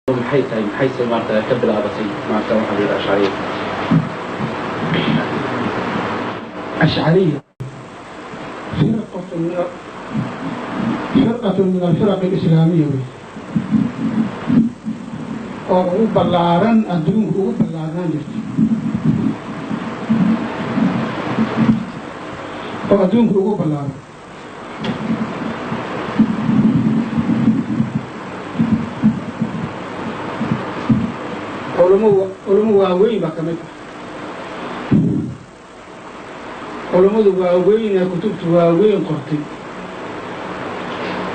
Maxay tahay, maxayse maarata ka bilaabatay maarata waxaa la yidhaha ashcariya? Ashcariya firqatu min alfiraq alislaamiya wey, oo ugu ballaaran adduunka, ugu ballaarnaan jirta oo adduunka ugu ballaaran. Culamo waaweyn baa ka mid ah, culammadu waaweyn ee kutubta waaweyn qortay.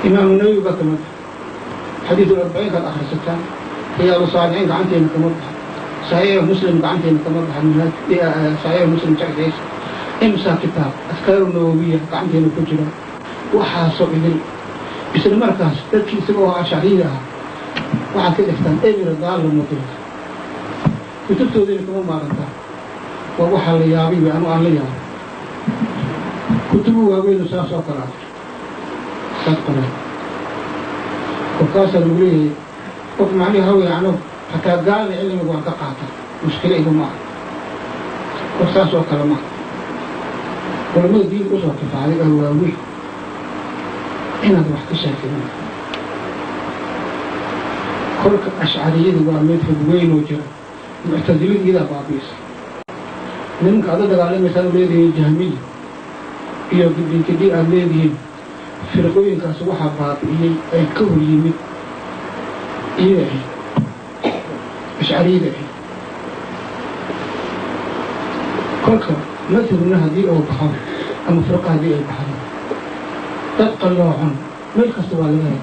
Imaamu Nawowi baa ka mid ah. Xadiisul arbaciinkaad akhrisataan, Riyaadu Saalixiin gacanteena kama baxa, Saxiixu Muslim gacanteena kama baxa, Saxiixu Muslim sharxiisa, imsa kitaab, Adkaaru Nawowiya gacanteena ku jira, waxaasoo idil. Isla markaas dadkii isagoo ashcariya ah waxaad ka dhigtaan emir daalla mudila, kutubtoodiina kama maarantaa. Waa waxaa la yaabay wey, anu aan la yaabay kutubu waaweynu saas oo kale ah saad qoreen. Kolkaasaa lagu leeyahay qof macnihi hawey, ano xataa gaalna cilmiga waan ka qaata, mushkilo igu ma aha. Qof saas oo kale maaha. Culamada diinta usoo kifaaday oo waaweyn inaad wax ka sheegtay maaha. Kolka ashcariyadu waa madhab weyn oo jira. Muctasilada iyadaa baabi'isay. Nimanka aad la dagaalamaysaa u leedihiin jahmiya iyo gidhi aad leedihiin, firqooyinkaas waxaa baabi'iyey ay ka hor yimid iyada ahayd, ashcariyada ahayd. Kolka madhabna haddii uu baxo ama firqa haddii ay baxdo, dad qalloocan meel kasta waa laga helay.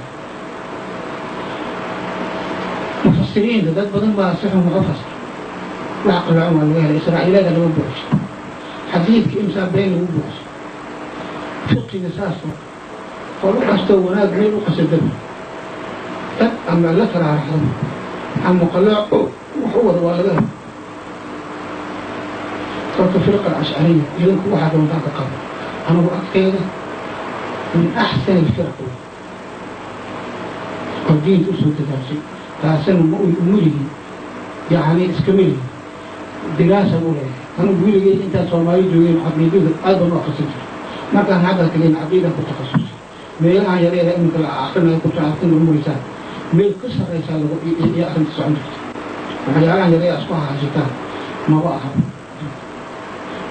Mufasiriinta dad badan baa si xun wax u fasira, waxa qalloocan waa laga helay. Israa'iilaada laga buuxshay, xadiidka imsaa been lagu buuxshay, fiqiga saasoo qolo kastoo wanaag meel u qasadaba dad ama la taraaraxdo ama qalooc wax u wada waa laga helay. Kolka firqa alashcariya, idinku waxaa doontaan ka qabo, anigu agteeda min axsani alfiraq wey oo diinta usoo dadaashay. Taasina ma uma lihi, yacni iskama lihi, diraasaan u leeyahay. Anigu weligay intaan Soomaali joogeen caqiidada aad baan u akrisan jiray. Markaan hadda tageen caqiidaan ku takhasusay. Meelahaan yareera iminka la akrinayo kutub akhrin umureysaan, meel ka sarraysaa lagu iyo arrinta socon jirta. Waxyaalahan yareera isku hahashataan maba aha.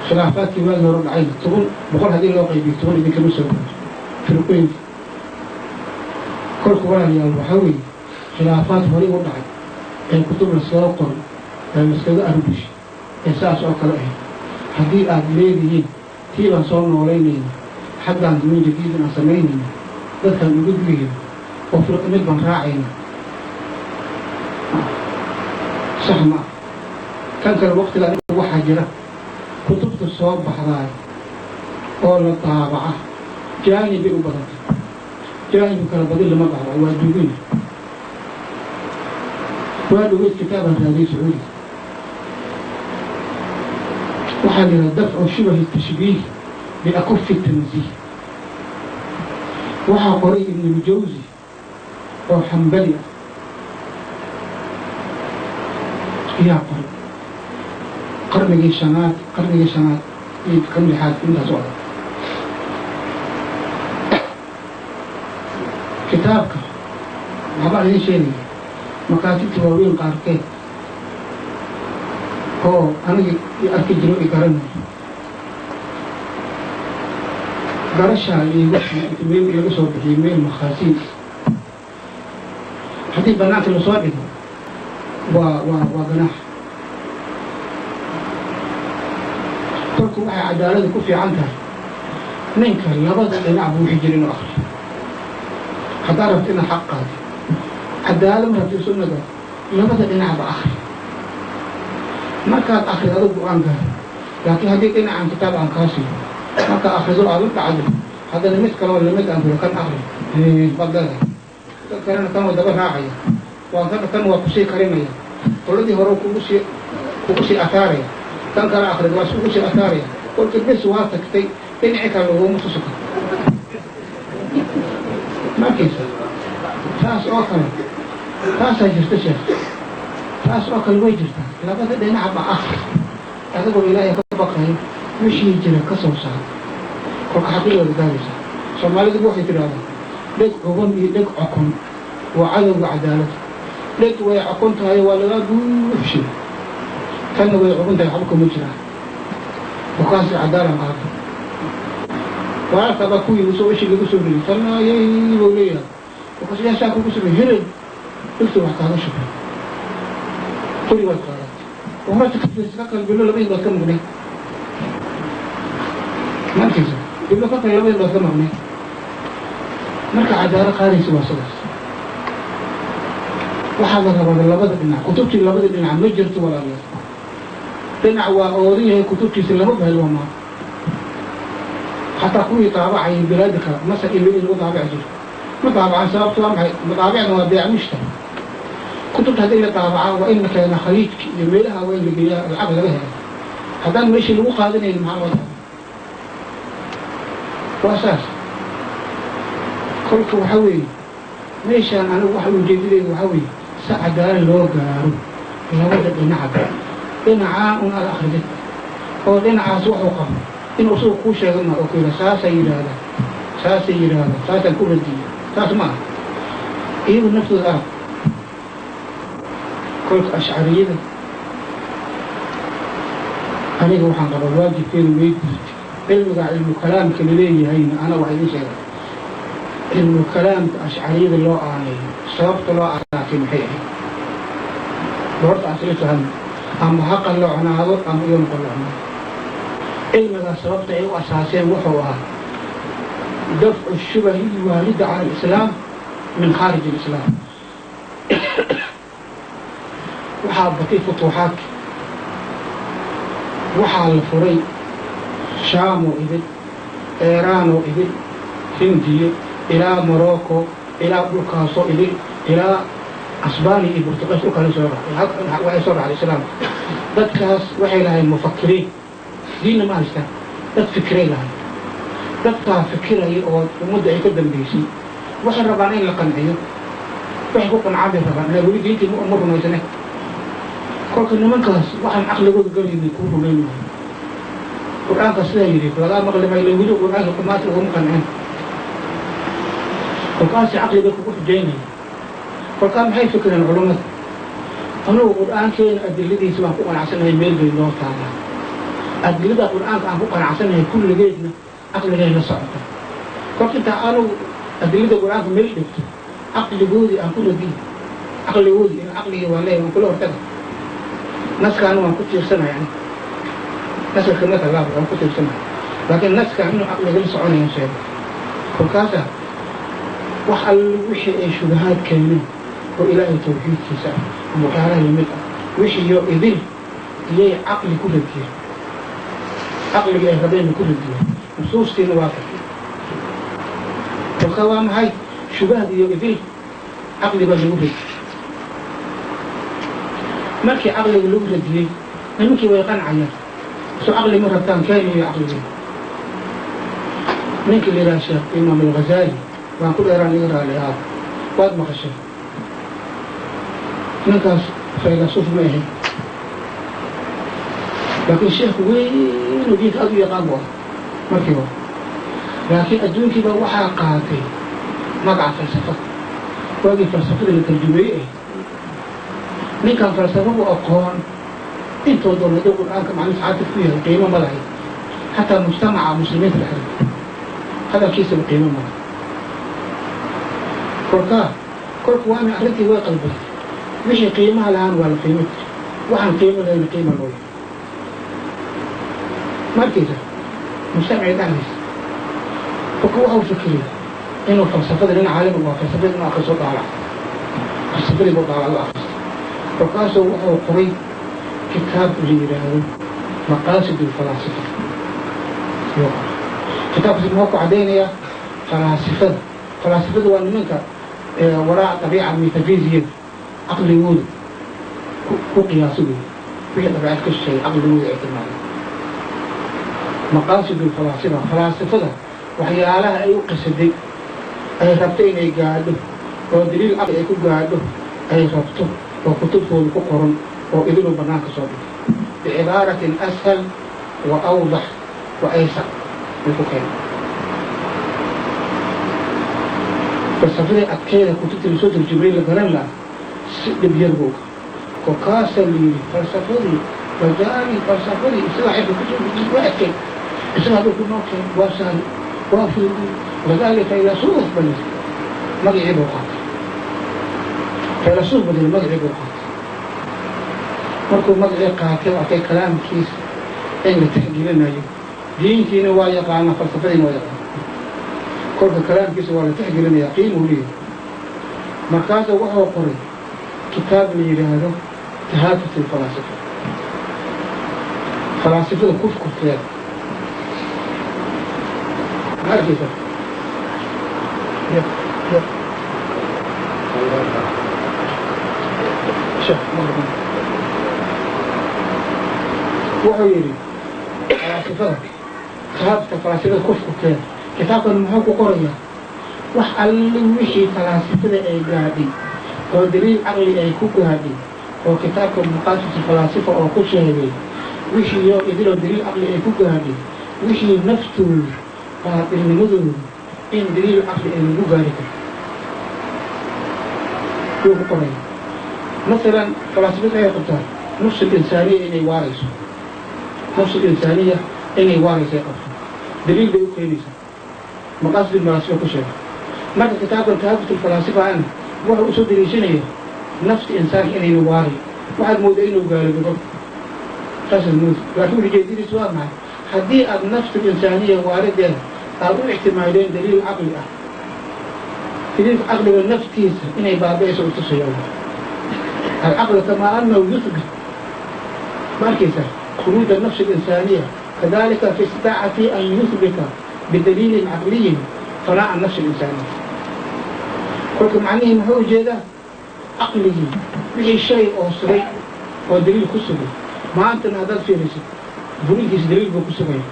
Khilaafaadkii waagii hore dhacayna 10 100 haddii loo qaybiyo, 10 idinkama soo gaarto firqooyinka. Kolka walaalayaal, waxaa weeye khilaafaad horay u dhacay ee kutub laskaga qoray ee laskaga arbushay ee saas oo kale ahayd, haddii aad leedihiin tii baan soo noolaynayna, xaggaan min jadiidin aan samaynayna, dadkaan uga digayna oo firqa mid baan raacayna, sax ma ah. Kan kale waqtiga waxaa jira kutubta soo baxdaay oo la daabaca jaanib bay u badantay. Jaanib kala badin lama daabaco, waa duugina. Waa dhaweyd kitaabaan raadiyey Sacuudiga, waxaa la yidhaha Dafcu Shubahi Tashbiih biakufi Tanziih. Waxaa qoray Ibnuljawsi oo Xambali ah ayaa qoray, qarnigii shanaad, qarnigii shanaad iyo kan lixaad intaas oo adag. Kitaabka waxbaan idin sheegaya, makaatibta waaweyn qaarkeed oo aniga i arki jiro i garanayo garashaa iigu meel laga soo bixiyey, meel makhaasiin haddii banaanka lasoo dhigo waa ganaax. Kolku waxay cadaalada ku fiican tahay ninka labada dhinac buu wixii jira inuu akriyo. Haddaa rabto inaad xaq qaado, cadaalad ma rabto, sunnada labada dhinacba akri. Markaad akrid adug go-aan gaaro. Laakiin haddii dhinacan kitaab aan kaa siiyo, markaa akrido aad u dhacdo, haddana mid kaloo lamid aan kuro kan akri baad leedahay, kan kalena kan waa daba raacaya, waa kan kan waa kusii karinaya, qoladii hore kugu sii ataaraya, kan kale akrid waa kugu sii ataaraya. Kolka bes waa tagtay, dhinaci kale laguma tusi karo markaysa saas oo kale. Taasaa jirta, sheekh, taas oo kale way jirtaa. Labada dhinacba akhri, adigoo Ilaahay ka baqayo, wixii jira ka soo saar. Kolka xaqiiqada gaaraysa. Soomaalidu waxay tidhahdaa dheg cuban iyo dheg cokon waa cadowga cadaaladda. Dheg way cokon tahay, waa lagaa buuxshay, tanna way cuban tahay, waxba kuma jiraan. Kolkaasi cadaalan qaata. Walaalka baa ku yimi, soo ishi lagu soo riday, tanayay buu leeyahay. Kolkaas yaa saa kugu samey hebel, dhegta wax kaaga shubay, qori waad qaadatay, horata ka fiirsa, ka kale bilo laba indhood ka maqnay. Ma arkaysa? Bilo ka kale laba indhood ka maqnay. Marka cadaalad qaadaysa waa sidaas. Waxaa la rabaa labada dhinac, kutubtii labada dhinac ma jirto, walaalayaal. Dhinac waa oodan yahay, kutubtiisa lama bahel, waa maa xataa kuwii daabacayay bilaada kale, Masar iyo meel lagu daabaci jiro ma daabacan. Sababto waa maxay? Madaabicna waa beec mushtar. Kutubta haddii la daabacaa, waa in la keenaa Khaliijka iyo meelaha, waa in la geeyaa, lacag laga hela. Haddaan meeshii lagu qaadanayn, maxaa loo daaba? Waa saas. Kolka waxaa weeye meeshaan anigu waxa ujeedadeyda waxaa weeye si cadaalad loo gaaro labada dhinacba. Dhinacaan un aad akridid oo dhinacaas wuxuu qabo inuu isagu kuu sheega ma oo ku yidhaha saasay yidhaahdaa, saasay yidhaahdaa, saasaan ku radiya, saas ma aha. Iyagu naftooda arag. Kolka Ashcariyada aniga waxaan qabaa waajibkeedu way gudutay. Cilmiga cilmu kalaamka laleeyahayna ana waxaa idiin sheega, cilmu kalaamka Ashcariyada loo aaneeyo, sababta loo asaasay maxay ahayd? Horta asla fahmo, ama ha qalloocnaado ama iyona qalloocnaado, cilmigaas sababta ay u asaaseen wuxuu ahaa dafcu shubahi lwaalida cala alislaam min khaarij alislaam. Waxaa batay futuuxaadka, waxaa la furay Shaamoo idil, Eeraanoo idil, Hindiyo ilaa Morocco, ilaa dhulkaasoo idil, ilaa Asbaniya iyo Burtuqees, dhulkaala soo raacay, waxay soo raacday islaamka. Dadkaas waxay lahayn mufakiriin, diinna ma haystaan, dad fikiray lahayn. Dadkaa fikiraya oo ummadda ay ka dambaysay waxay rabaan in la qanciyo, waxay ku qancaan bay rabaan, ilaa weli diintii ma rumaysane. Kolka nimankaas waxaan caqligooda galaynin kuu rumayn maayo. Qur-aanka sidaa yidhi lagaa maqli maayo, ila weli Qur-aanka qumaati uguma qancin. Kolkaasi caqli bay kugu xujaynaya. Kolkaa maxay fikireen culummada? Anugu Qur-aankeena adiladiisa waan ku qanacsanahay, meel bay noo taalaa. Adilada Qur-aanka aan ku qanacsanahay kulligeedna caqligay la socota. Kolka intaa anugu adilada Qur-aanka meel dhigto, caqligoodii aan ku radiyo, caqligoodii in caqligii waan leeyahay, waan kula hortaga. Naskaana waan ku tiirsanaya, ani naska kama tallaabo, waan ku tiirsanaya, laakiin naskaan inuu caqliga la soconayan sheego. Kolkaasa wax alle wixii ay shubahaad keeneen oo Ilaahay tawxiidkiisa ah ama waxyaalaha lamid ah, wixiiyo idil iyay caqli ku radiyeen, caqligii ay rabeenna ku radiyeen, nusuustiina waa tagtay. Kolka waa maxay? Shubahdiiyo idil caqli baa lagu radiyey. Markii caqliga lagu radiyey, nimankii way qancayaan. Soo caqli ma rabtaan? Keenayo caqligii. Ninkii la yidhaha Sheekh Imaam Alghazali, waan ku dheeraan, iga raali ahaa, waad maqashay. Ninkaas faylasuuf ma ahayn, laakiin sheekh weyn oo diinka aad u yaqaan bu ah markii hore, laakiin adduunkiiba waxaa qaatay magaca falsafada. Waagii falsafada la tarjumeeyey ah, ninkan falsafabu aqoon intoo doon hadduu Qur'aanka macnihiis caadif ku yahay, qiimo ma lahayn. Xataa mujtamaca muslimiinta dhexdeeda hadalkiisaba qiimo ma lahay. Kolkaa kolka waa ina arrintii way qalbatay. Wixii qiimaha lahaan waa la qiimo jiri, waxaan qiimo lahayn qiima loo yahay. Markiisa mujtamacii dhexdiisa kolka waxau fikiriyay inuu falsafada, nin caalim waa falsafada inuu akriso, daalac falsafadii buu daalacdo, akristay. Kolkaasuu wuxuu qoray kitaab la yidhaahdo Maqaasid Alfalaasifa ayuu qoray. Kitaabkaasi muxuu ku caddaynayaa? Falaasifada, falaasifada waa nimanka waraac dabiica metafisiyada caqligooda ku qiyaaso wey, wixii dabiicad ka shisheeyay caqligooda ictimaaday. Maqaasid Alfalaasifa, falaasifada waxyaalaha ay u qasaday, ay rabtay inay gaadho oo daliil caqli ay ku gaadho. ay rabto oo kutubtooda ku qoran oo idinuu bannaanka soo dhigay bicibaaratin ashal wa awdax wa aysar ay ku keenay falsafadii adkeeda kutubtii lasoo tarjumay la garan laha si dhib yar buu kolkaasaa la yidhi falsafadii Ghazaali falsafadii isagaa cirka kusoo dejiyey waa adkay isaga hadduu ku noo keen waa sahli waa fududiyey Ghazaali faylasuuf ba layidhi magacii buu qaatay faylasuuf ba layidhi magacii buu qaatay markuu magacii qaatay oo arkay kalaamkiisa in la tixgelinayo diintiina waa yaqaana falsafadiina waa yaqaana kolka kalaamkiisa waa la tixgelinayaa qiimuu leeyahay markaasuu wuxuu qoray kitaab la yidhaahdo tahaafut alfalaasifa falaasifada kufkurkeeda ma arkaysa wuxuu yidhi falaasifada tahaafta falaasifada kufkurkeeda kitaabkan muxuu ku qorayaa wax alle wixii falaasifada ay gaadhay oo daliil caqli ay ku gaadhay oo kitaabka muqaasisa falaasifa oo ku sheegay wixii oo idiloo daliil caqli ay ku gaadhay wixii naftooda baatilnimadooda in daliil caqli ay lagu gaari karo yuu ku qoraya masalan falaasifada waxay qabtaa nafs alinsaaniya inay waarayso nafs alinsaaniya inay waarayso ay qabto daliil bay u keenaysaa maqaasid alfalaasifa ku sheegay marka kitaabkan tahaafut alfalaasifa ana wuxuu usoo daliishanaya nafta insaanka inayna waaray waxaad moodaa inuu gaaloobay kolka saasaad mooda laakiin ujeedadiisu waa maxay haddii aad nafta insaaniya waarideeda aad u ictimaadeen daliil caqli ah daliilka caqliga naftiisa inay baabi'ayso u tusaya alcaqlu kamaa annahu yuthbit ma arkaysaa khuluud annafsi alinsaaniya kadalika fi istidaacati an yuthbita bidaliilin caqliyin fanaa'a nafsi alinsaaniya kolka macnihii muxuu ujeedaa caqligii wixii shay oo sugay oo daliil ku sugay maantana haddaad fiirisid burinkiisa daliil buu ku sugaya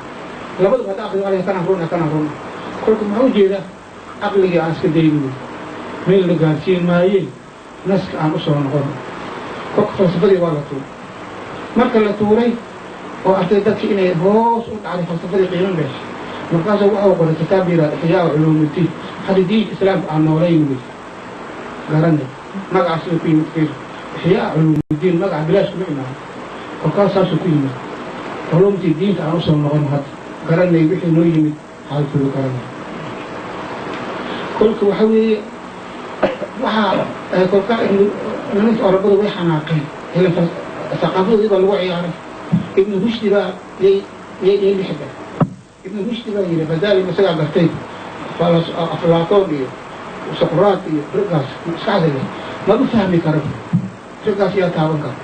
labadaba hadda aqliga alaya kanaan run ah kanaan run ah kolka muxuu ujeedaa caqligii aan iska dayni wey meel la gaarsiin maayee naska aan u soo noqono kolka falsafadii waa la tuuray marka la tuuray oo arkay dadki inay hoos u dhacday falsafadii qiimo meesha markaasuu wuxuu qoray kitaab yidhahda ixyaa culuumuddiin hadda diinka islaamka aan noolayn wey garanay magaca siduu ku yimid fiir ixyaa culuumuddiin magaca bilaash kuma imaan kolkaas saasuu ku yimid culuumtii diinta aan usoo noqon hadda garanay wixii noo yimid xaalkooda garanay kolka waxa weeye waxaa kolkaa nimanka orabadu way xanaaqeen ilan thaqaafadoodii baa lagu ciyaaray ibnu rushdi baa yay yay yay lixda ibnu rushdi baa yidhi Ghazaali isagaa gartay aflaatoon iyo suqraat iyo raggaas maskaxda leh maba fahmi karo raggaas yaa taaban kara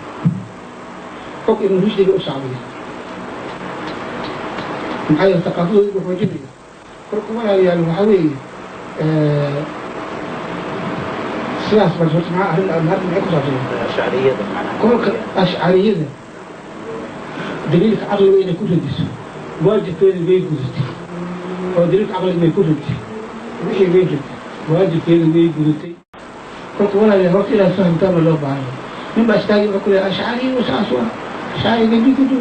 kolka ibnu rushdi bay u sacbiyay maxaa yeele thaqaafadoodii buu xoojinaya kolka walaalayaal waxaa weeye sidaas bal horta maxaa arrin arrin maxay ku saabsan ashcariyada macnaha kolka ashcariyada daliilka caqliga inay ku radiso waajibkeeda way gudatay oo daliilka caqliga bay ku raday wixii way raday waajibkeeda way gudatay kolka walaalayaal horta inaad fahamtaan baa loo baahan yahay nin baa istaagay wuxuu ku leeyahay ashcari saas waa ashcariga jikudu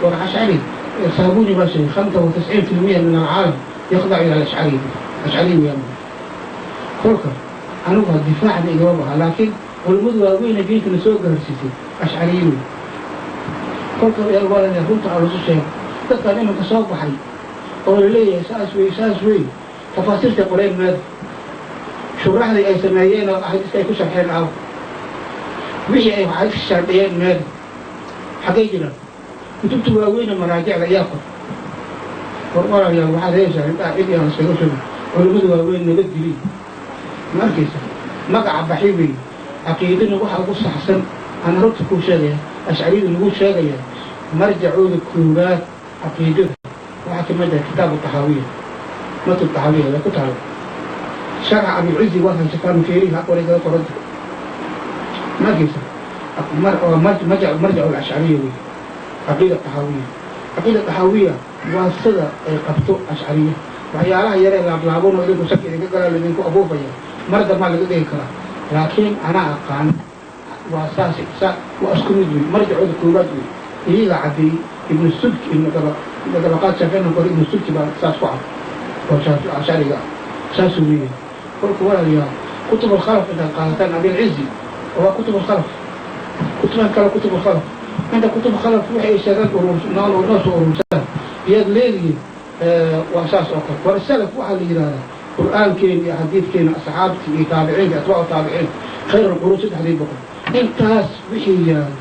war ashcari saabuni baa sheegay 95% min alcaalam yaqdacu ila alashcari ashcari weeyaan kolka anigu ha difaacna igama baha laakiin culimmadu waaweyna diintana soo gaarsiisay ashcariyin wey kolka walaalayaal runta aan isu sheego dadkaan iminka soo baxay oo la leeyahay saas wey saas wey tafaasiirtay qoreen maada shuraxdii ay sameeyeen oo axaadiiska ay ku sharxeen aaw wixii ay axaadiiska shardhiyeen maada xaggay jiraan kutubta waaweyna maraajicda ayaa qor war walaalayaal waxaad heeshaa indhaha cid aan iskaga shubin culimmadu waaweyn nabadgeliy ma arkaysa magaca baxi wey caqiidana waxa ugu saxsan aan runta kuu sheegaya ashcariyada lagu sheegaya marjacooda koowaad caqiidada waxaa ka mid ah kitaabu taxaawiya matn taxaawiya way ku taala sharxa abilcizi waad haysataan feerihi haq waray kaga qoranta ma arkaysa marjac alashcariya wey caqiida taxaawiya caqiida taxaawiya waa sida ay qabto ashcariya waxyaalaha yaree laablaaban oo idinku shaki idinka galaa laidinku abuufaya mar dambaa laga dhigi karaa Laakiin anaa aqaan waa saas, waa isku mid wey, marjacooda koowaad wey iyaga caddeeyey. Ibnu Subki, ibnu Dabaqaad Shaaficina qori, Ibnu Subki baa saas ku cad oo Ashcariga ah, saasuu leeyahay. Kolka walaalayaal, kutub alkhalaf intaad qaadataan, Abilcizi waa kutub alkhalaf, kutuban kale kutub alkhalaf, inta kutub khalaf waxay ay sheegaan noo soo urursaan iyaad leedihiin, waa saas oo kale. War salaf waxaa la yidhahdaa Qur'aankeena iyo xadiidkeena, asxaabtii iyo taabiciinta, atbaacu taabiciin, khayr alquruun 300, intaas wixii yaalo.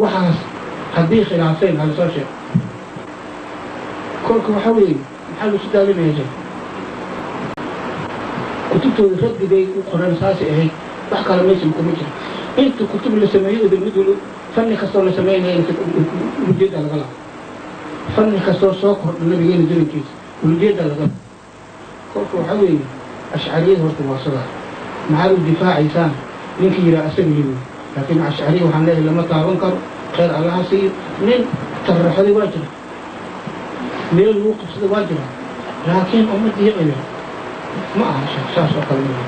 Waxaas haddii khilaafeen hala soo sheego. Kolka waxaa weeye, maxaa lasu daalinaya? Sheekh kutubtooda raddi bay u qoreen, saasay ahayd, wax kale maysan kuma jiro. Inta kutub la sameeyo idin mid wali fanni kastoo la sameynaya ulujeedda laga laha, fanni kastoo soo kordha nabigeena zamankiisa ulujeedda laga laha. Kolka waxaa weeye, Ashcariyada horta waa sidaa, maxaad u difaacaysaan ninkii yidhaha asaga yimi? Laakiin Ashcariya waxaan leeyahay lama taaban karo. Khayr Allaha siiyo, nin tarraxaday waa jira, meel lagu qabsaday waa jira, laakiin ummaddii yaqaya ma aha sheekh saas oo kale ma.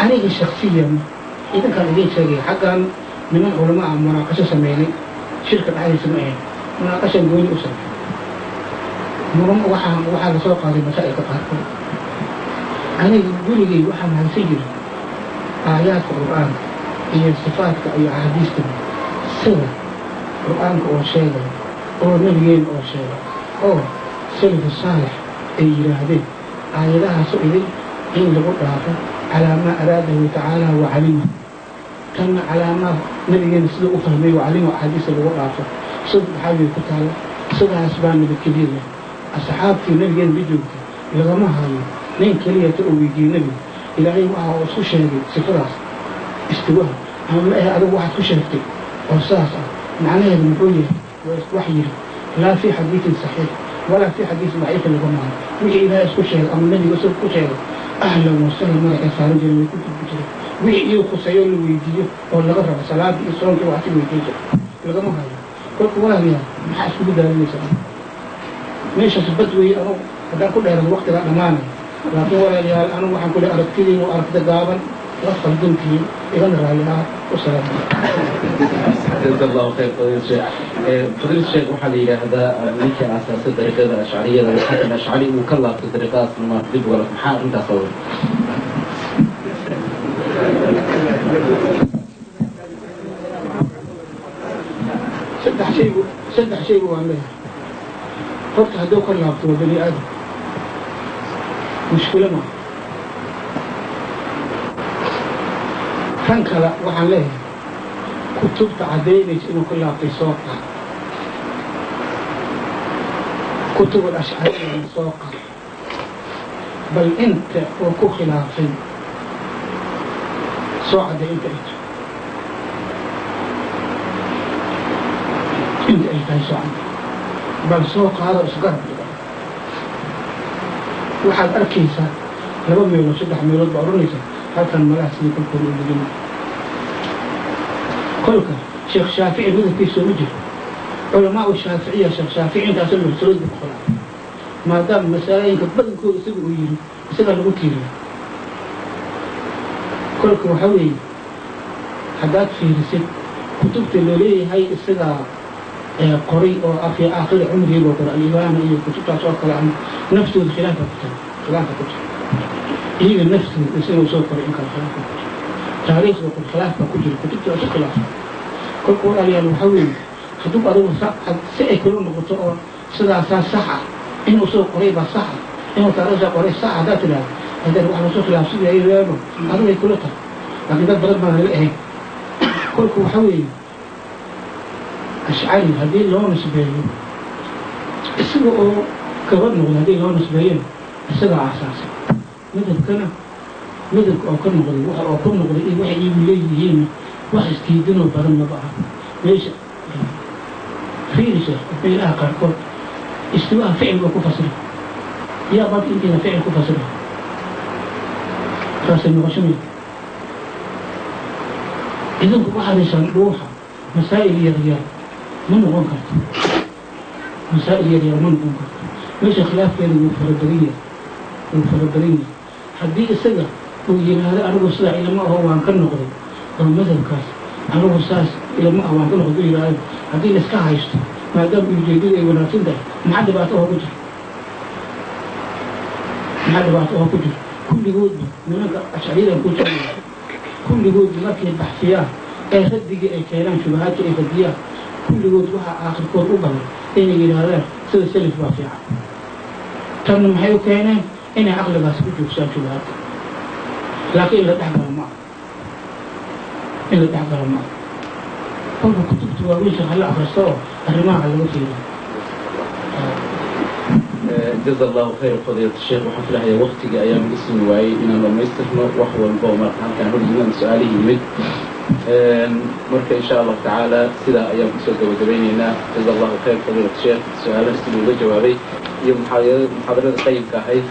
Aniga shaksiyan idinkaan idiin sheegaya, xaggan niman culamo ah munaaqasho sameynay, shirka dhexdiisa ma ahayn, munaaqashan gooni u sameyn. Waxaa lasoo qaaday masaa'ilka qaarkood. Aniga gurigay waxaan haysan jiray aayaadka Qur'aanka iyo sifaadka iyo axaadiista, sida Qur'aanka oo sheegay oo nabigeena oo sheegay oo salafu saalix ay yidhaahdeen, aayadahaasu idin in lagu dhaafo calaa maa araadahu tacaala wa calima, tanna calaa maa nabigeena sida u fahmay wa calima, axaadiista lagu dhaafo sida maxaabay ku taalla. Sidaas baa nabadgelya leh. Asxaabtii nabigeena la joogtay lagama hayo nin keliyata oo weydiiyey nebiga, Ilaahay waxa uu isku sheegay sifadaas istiwaha ama ma ahe, adigu waxaad ku sheegtay oo saas ah macnaheedu muxuu yahay? Wax yidhi laa fii xadiisin saxiix walaa fii xadiisin daciifin lagama hayo. Wixii Ilaahay isku sheegay ama nebiga isagu ku sheegay, ahlan wasahlan, madaxay saaran jireen, way ku gudbi jireen. Wixii iyagu khuseeyo la weydiiyo oo laga rabo salaadii iyo soonkii waxsi weydiin jira lagama hayo. Kolka walaalayaal, maxaa iskugu daalinaysaa meeshaas? Bad weeye, anugu haddaan ku dheerado waqtigaa dhammaanaya. Laakiin walaalayaal, anugu waxaan ku leey aragtidaynu aragtida gaaban la khaldantihiin, igana raalli ah. Wasalaam. Jazaak Allahu khayr, fadiil sheekh. Fadiil sheekh, waxaa la yidhaahdaa ninkii aasaasay dariiqada Ashcariyada, Xasan Ashcari, uu ka laabtay dariiqadaasna maanta dib uga maxaa arrintaas sababay? Saddex shaybu waan leeyahay. Horta hadduu ka laabto waa bani aadam, mushkilo maaha. Tan kale waxaan leeyahay, kutubta caddaynaysa inuu ka laabtay soo qaad, kutubul Ashcariyana soo qaad, bal inta uu ku khilaafay soo cadday, inta ay tahay soo cadday, bal soo qaado, isgarab dhiga. Waxaad arkaysaa laba meelood, saddex meelood baa odhanaysaa halkan malaha sidii kolkooda u dhigin. Kolka Sheekh Shaafici madhabkiisa ma jiro, culamaau Shaaficiya Sheekh Shaafici intaasoo mahsulood buu ku khilaafay, maadaama masalooyinka badankooda isaga uu yiri, isagaa lagu tiiriyo. Kolka waxaa weeye, haddaad fiirisid kutubta laleeyahay isagaa qoray oo fi aakhiri cumrigiiba qoray, Alibaana iyo kutubtaas oo kale, ama naftooda khilaafa ku jira, khilaafa ku jira iyaga naftooda isaga soo qoray in kale khilaafa ku jira, taariikhda qor khilaaf baa ku jira, kutubta isu khilaafa. Kolka walaalayaal, waxaa weeye, hadduu adigu si ay kula noqoto oo sidaasaa sax ah, inuu soo qoray baa sax ah, inuu taariikhda qoray sax haddaad tidhaahdo, haddana wax lasoo khilaafsan yahay yaabo adigu ay kula tahay, laakiin dad badan baan lala ahayn. Kolka waxaa weeye, Ashcari haddii loo nisbeeyo, isaga oo gabadh noqdo haddii loo nisbeeyona, isagaa aasaasay madhabkana. Madhabka oo ka noqday, waxa oo ku noqday iyo waxay iigu leeyihiin wax isdiidanoo badan maba aha. Meesha fiiri sheekh, meelaha qaarkood istiwaaha ficil baa ku fasira, yaa bad intiina ficil ku fasira taasay noqosho miya? Idinku waxaad heshaan dhuuxa, masaa'il yaryar ma noqon karto, masaa'il yaryar ma noqon karto. Meesha khilaafkeeda wuu fara badan yahay, wuu fara badan yahay. Haddii isaga Uu yidhaahdo anigu sidaa ilama aho waan ka noqday, oo madhabkaas anigu saas ilama ah waan ka noqday u yidhaahdo, haddii la iska haysto maadaama ujeedadu ay wanaagsan tahay, maxaa dhibaato oo ku jira? Maxaa dhibaato oo ku jira? Kulligoodba nimanka ashcariyadan ku jira, kulligood markay baxsiyaan ee raddigii ay keenaan, shubahaadka ay radiyaan, kulligood waxaa aakhirkood u badan inay yidhaahdaan sida salif baa fiican. Tanna maxay u keeneen? Inay caqligaas ku joogsaan shubahaadka. Laakiin in la dhex galo ma aha, in la dhex galo ma aha. Kolka kutubta waaweyn sheekh hala akhristo oo arrimaha laga fiiriyo. Jaza Allahu khayr, fadiilat sheekh. Waxaan filahayaa waktigii ayaa nagu simi waayey inaan dhamaystirno wax walba oo marka halkaan hor yimadan su-aalihii yimid. Marka insha Allahu tacaala sidaa ayaan kusoo gabagabaynaynaa. Jaza Allahu khayr fadiilat sheekh, su-aalaha siduu uga jawaabay iyo muxaadarada qayimka ahayd.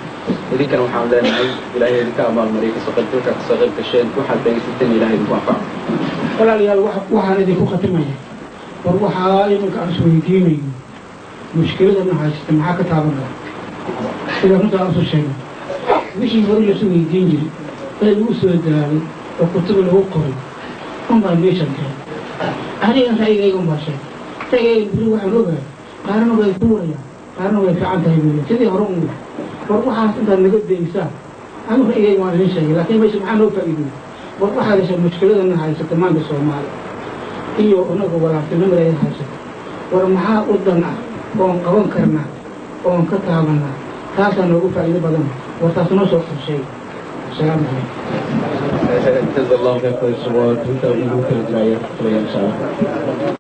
Idinkana waxaan leenahay Ilaahay idinka abaalmariyo kasoo qaybgalka kasoo qayb gasheen, waxaad dhegaysateen Ilahay idinku anfaco. Walaalayaal, waxaan idinku khatimaya, war waxaa iminka aan isweydiinayo mushkiladana haysata maxaa ka taaban kara? Sida runta aan usu sheegay, wixii hore lasu weydiin jiray ee lagu soo daalay oo kutuba lagu qoray unbaa meeshan keenay. Anigan ra'yigayga unbaa sheegay ra'yigayga. Beri waxaan ogahay qaarna way tuurayaan, qaarna way fiican tahay buuya sidii hore un. War waxaas intaad naga daysaan, anigu ra'yigayga waan idin sheegay, laakiin meesha maxaa noo faa'iideeyey? War waxaad heshaa mushkiladana haysata maanta Soomaali iyo inaga walaaltinimada ay haysata, war maxaa u dan ah oon qaban karnaa oon ka taabanaa? Taasaa noogu faa'iido badan. War taas noo soo qorsheey. Asalaamu calaykum. Jaza Allahu khayr fadiilat sheekh. Waa inta igu kala jiraya filaya insha Allah.